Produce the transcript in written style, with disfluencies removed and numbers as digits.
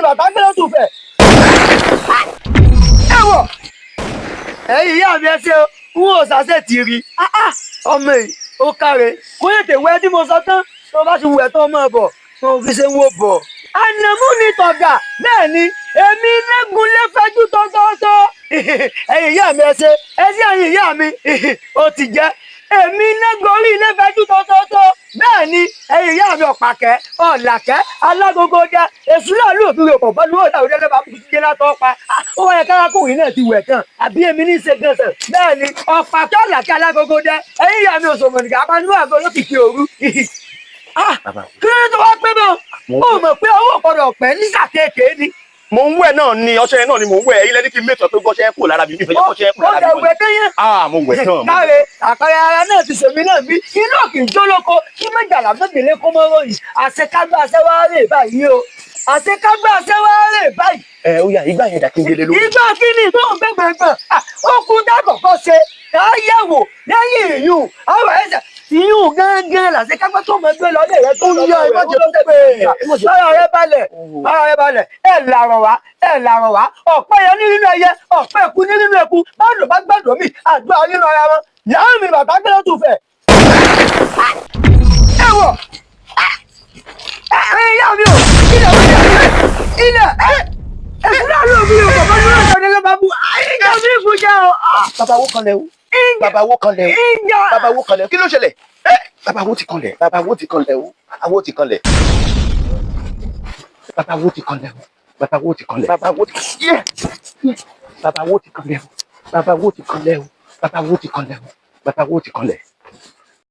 bàtà gbé lọ́tù fẹ̀. Ẹ wọ̀, ẹ̀yin ìyá mi, ẹ ṣe o, n ò ṣàṣẹ tì rí ọmọ yìí. Ó káre, kó tètè wẹ́ tí mo sọ tán. Tó bá ti wẹ̀ tó mọ̀ bọ̀, tó fi ṣe ń wò bọ̀. Ànàmú ni tọ̀gà, bẹ́ẹ̀ ni èmi lẹ́gùn lẹ́fẹ̀jú tọ́tọ́tọ́. Ẹ̀yin ìyá mi, ẹ ṣe, ẹ ṣe, ẹ̀yin ìyá mi, ó ti jẹ́ èmi lẹ́gùn orí lẹ́fẹ̀jú tọ́tọ́tọ́. Bẹ́ẹ̀ ni, ẹ̀yin ìyá mi, ọ̀pàkẹ́ ọ̀làkẹ́ alágogo jẹ́ èṣù láàlú òfin rẹ̀ pọ̀ bọ́lú ọ̀dà òde lẹ́bàá kú sí látọ̀ pa. Ó wáyé kárákùnrin náà ti wẹ̀ tán, àbí èmi ní í ṣe gan sàn. Bẹ́ẹ̀ ni, ọ̀pàkẹ́ ọ̀làkẹ́ alágogo jẹ́, ẹ̀yin ìyá mi, òṣòmọ̀nìkà apanú àgọ́ olókìkí òru. Kí ló tó wá pé bọ́ ó mọ̀ pé owó gbọ́dọ̀ pẹ́ ní sàkéèké ni. Mo ń wẹ̀ náà ni, ọṣẹ yẹn náà ni mo ń wẹ̀. Ẹ̀yin lẹ́ni kí n mẹ́tọ̀ pé gbọ́ṣẹ́ kúrò lára mi, mi fẹ́ jẹ́ kọ́ṣẹ́ kúrò Ó lára dẹ̀ mi. wẹ̀ kéyàn. Ah, mo wẹ̀ tán. Káre, àpẹẹrẹ ara náà ti sèmi náà bí inú kì í jólóko kí méjàlá méjèlé kó mọ́ ròyìn. Àṣekágbá aṣẹ́wárè báyìí o, àṣekágbá aṣẹ́wárè báyìí. Ẹ ó yá, ìgbà yẹn dà kí n gbélé lórí. Ìgbà kíni tó ń gbẹgbẹgbẹ? Ó kú dákọ̀kọ́ ṣe ká yẹ̀wò lẹ́yìn ìyún àwọn ẹ̀sẹ̀ ìyún gángan làṣekágbá tó mọ gbé lọ lé rẹ tó Ó yá, ẹ má jẹ́ kó pẹ́, ẹ má jẹ́ kó Lọ́rọ̀ rẹ balẹ̀, ọ̀rọ̀ rẹ balẹ̀. Ẹ làrọ̀ wá, ẹ làrọ̀ wá. Ọ̀pẹ yẹn ní nínú ẹyẹ, ọ̀pẹ ẹ̀kú ní nínú ẹ̀kú. Báwo bá gbàdọ̀ mi àdúrà nínú ara wọn làwọn mi bàbá gbé lọ́tù fẹ̀. Ẹ wọ̀, ẹ ìyá mi o, ilẹ̀ ilẹ̀ ilẹ̀ ẹ ẹ náà ló mi o, bàbá mi ò sọ̀rọ̀ lọ́ba bu ìjà mi kú jẹ́ o. Bàbá wo kanlẹ̀ o? Bàbá wo kanlẹ̀ o? Ìjà. Bàbá wo kanlẹ̀ o? Kí ló ṣẹlẹ̀? Ẹ bàbá wo ti kanlẹ̀? Bàbá wo ti kanlẹ̀ o? Àwo ti kanlẹ̀. Bàbá wo ti kanlẹ̀ o? Bàbá wo ti kanlẹ̀? Bàbá wo ti yẹ. Bàbá wo ti kanlẹ̀ o? Bàbá wo ti kanlẹ̀ o? Bàbá wo ti kanlẹ̀ o? Bàbá wo ti kanlẹ̀?